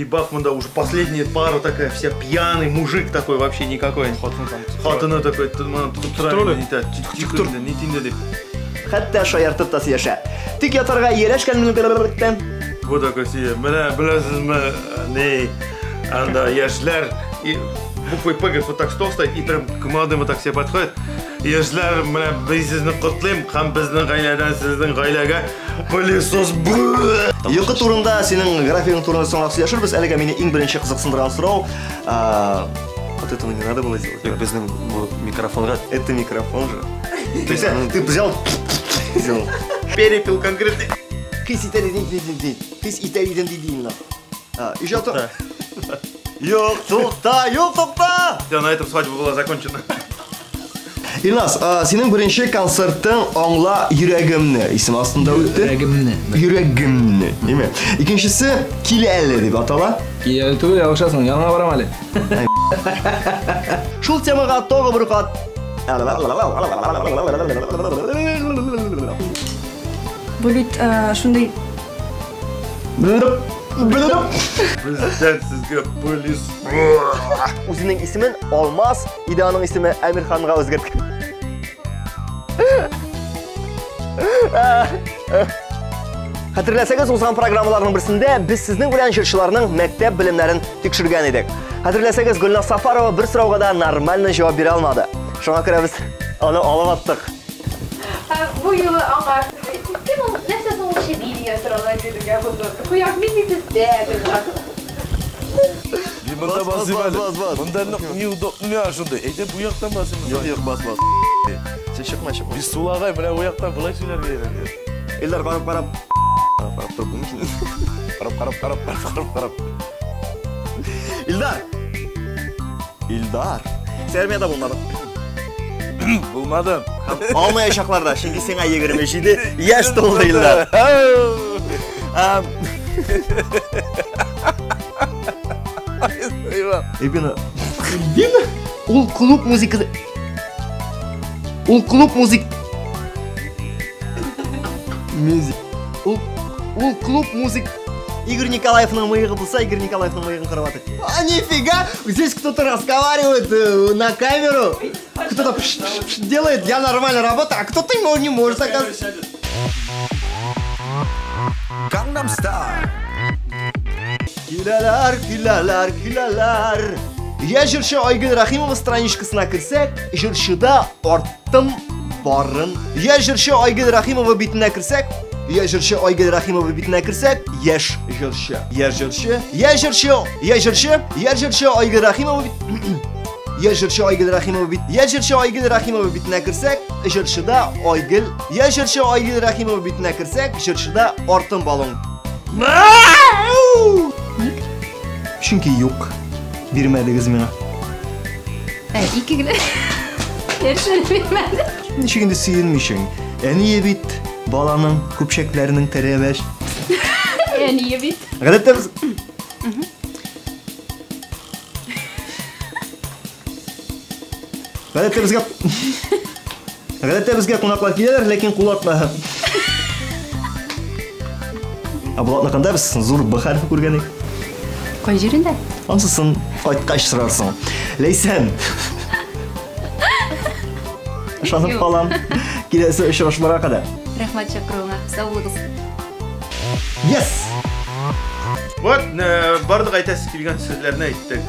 И бах, монда уже последняя пара такая, вся пьяный мужик такой вообще никакой. Хатыны там. Хатыны такой, тихо, не тинде дип. Хәтта шаяртып та сөйләшә. Тик ятарга ияләшкән. Бу такой сөйли. Менә беләсезме, ни, анда яшьләр и буквой П, говорит, вот так стол стоит, и прям к молодым вот так все подходят. Яшьләр, менә мин сезне котлыйм, һәм безнең гаиләдән сезнең гаиләгә пылесос. Йокы турында, синең графигың турында соңрак сөйләшербез. Әлегә мине иң беренче кызыксындырган сорау, вот этого не надо было сделать. Юк, безнең бу микрофонга. Это микрофон же. То есть ты взял, сделал. Перепил конкретный. Хис итәр идең, хис итәр идең дидин. Иҗаты. Юк, тукта, юк, тукта! Все, на этом свадьба была закончена. Илназ, синең беренче концертың Аңла йөрәгемне исем астында үтте. Йөрәгемне. Йөрәгемне, димә. Икенчесе Килә әле дип атала. Килә әле түгел, ялгышасың, яныңа барам әле. Шул темага тагы бер кат. Бу бит шундый Бездән сезгә пылесос. Үзенең исемен Алмаз, иде аның исеме Әмирханга үзгәрткән. Хәтерләсәгез, узган программаларның берсендә без сезнең белән җырчыларның мәктәп белемнәрен тикшергән идек. Хәтерләсәгез, Гөлназ Сафарова бер сорауга да нормально җавап бирә алмады. Шуңа күрә без аны алып аттык. Бу юлы аңа кем ул, нәрсә соң ул чеби дигән сораулар бирергә булды. Кояш нинди төстә? Мин монда басыйм әле. Монда нык неудобно миңа шундый. Әйдә бу яктан басыйм. Юк, юк, бас, бас. Син чыкма, чыкма. Без сулагай, менә бу яктан болай сөйләргә өйрәнгән. Илдар, карап, карап. Карап торып булмый. Карап, карап, карап, карап, карап, карап. Илдар! Илдар! Син армиядә булмадың. Булмадым. Алмаячаклар да, чөнки сиңа 27 яшь тулды, Илдар. Альбина. Альбина? Ул клуб музыкасы. Ул клуб музык. Мюзик. Ул, ул клуб музык. Игорь Николаевның мыегы булса, Игорь Николаевның мыегын карап атыр. А нифига! Здесь кто-то разговаривает на камеру. Кто-то пш-пш-пш делает, я нормально работаю, а кто-то не может, оказывается. Gangnam Style. Киләләр, киләләр, киләләр. Я җырчы Айгөл Рәхимова страничкасына керсәк, җырчыда арттым барын. Я җырчы Айгөл Рәхимова битенә керсәк, я җырчы Айгөл Рәхимова битенә керсәк, яшь җырчы. Я җырчы, я җырчы, я җырчы, я җырчы Айгөл Рәхимова бит. Я җырчы Айгөл Рәхимова бит. Я җырчы Айгөл Рәхимова битенә керсәк, җырчыда Айгөл. Я җырчы Айгөл Рәхимова битенә керсәк, җырчыда артын балон. Чөнки юк. Бирмәдегез миңа. Ике генә. Нәрсәне бирмәде? Ничек инде сөенмичең? Әние бит баланың көпчәкләренең тәрәбәш. Әние бит. Гадәттә без Гадәттә безгә кунаклар киләләр, ләкин кул атма. Ә Булатныкында без зур Б хәрефе күргән идек. Кай җирендә? Ансысын кайткач сорарсың. Ләйсән. Ышанып калам. Киләсе очрашуларга кадәр. Рәхмәт чакыруыңа. Сау булыгыз. Yes! Вот, барлык әйтәсе килгән сүзләрне әйттек.